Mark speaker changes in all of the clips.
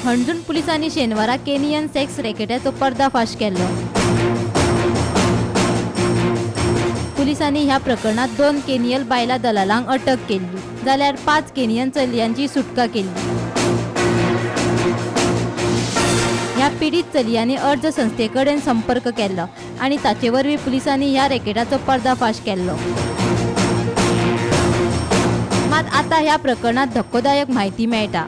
Speaker 1: हणजूण पुलिसांनी शेनवारा Kenyon sex रॅकेटाचो पर्दाफाश केल्लो. पुलिसांनी ह्या प्रकरणात 2 केनियल बायलां दलालांक अटक केल्ली, जाल्यार 5 केनियन चलयांची सुटका केल्ली. ह्या पीडित चलयांनी अर्ज संस्थे कडेन संपर्क केल्लो आनी ताचे वरवीं पुलिसांनी ह्या रॅकेटाचो पर्दाफाश केल्लो. मात आतां ह्या प्रकरणात धक्कोदायक म्हायती मेळटा.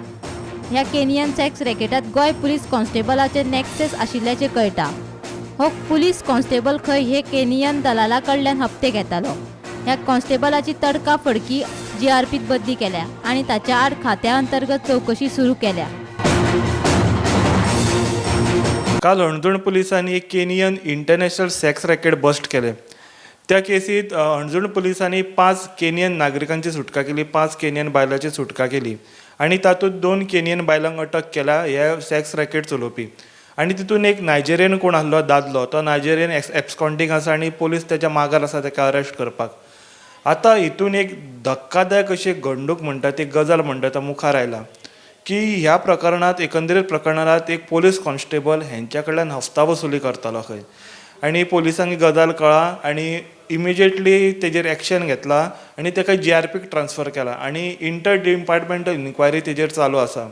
Speaker 1: ह्या केनियन सेक्स रॅकेटात गोंय पुलीस कॉन्स्टेबलाचे नॅक्सेस आशिल्ल्याचें कळटा. हो पुलीस कॉन्स्टेबल खंय हे केनियन दलाला कडल्यान हप्ते घेतालो. ह्या कॉन्स्टेबलाची तडका फडकी जीआरपीत बदली केल्या आनी ताच्या आड खात्या अंतर्गत चवकशी सुरू केल्या.
Speaker 2: काल हणजूण पुलिसांनी एक Kenyan international sex racket bust केलें. त्या केसीत हणजूण पुलिसांनी 5 केनियन नागरिकांची सुटका केली, 5 केनियन बायलांची सुटका केली आनी तातूंत 2 केनियन बायलांक अटक केल्या हे सेक्स रॅकेट चलोवपी. आनी तितून एक नायजेरियन कोण आसलो दादलो, तो नायजेरियन एब्सकॉन्डींग आसा आनी पोलीस तेच्या मागार आसा तेका अरेस्ट करपाक. आतां हितून एक धक्कादायक अशी घडणूक म्हणटा ती गजाल म्हणटा तो मुखार आयला की ह्या प्रकरणांत, एकंदरीत प्रकरणांत एक पोलीस कॉन्स्टेबल हेंच्या कडल्यान हफ्ता वसुली करतालो खंय आनी पोलिसांक ही गजाल कळ्ळा आनी इमिजिएटली तेजेर एक्शन घेतला आनी तेका जी आर पीक ट्रान्सफर केला आनी इंटर डिपार्टमेंटल इन्क्वायरी तेजेर चालू आसा.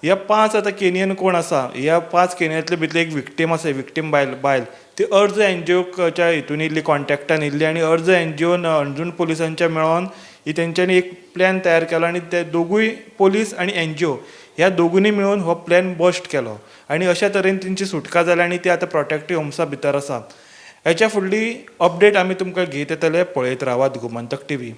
Speaker 2: ह्या 5 आतां केनियन कोण आसा, ह्या 5 केनियांतले भितरली एक विक्टीम आसा, विक्टीम बायल ती अर्ज एन जी ओच्या हितून येयल्ली, कॉन्टेक्टान येयल्ली आनी अर्ज एन जी ओन हणजूण पुलिसांच्या मेळोन ही तेंच्यांनी एक प्लॅन तयार केलो आनी ते दोगूय पोलीस आनी एन जी ओ ह्या दोगूनी मेळून हो प्लॅन बस्ट केलो आनी अशा तरेन तेंची सुटका जाली आनी ती आतां प्रोटेक्टीव होम्सा भितर आसा. हेच्या फुडली अपडेट आमी तुमकां घेत येतले. पळयत रावात गोमंतक टीव्ही.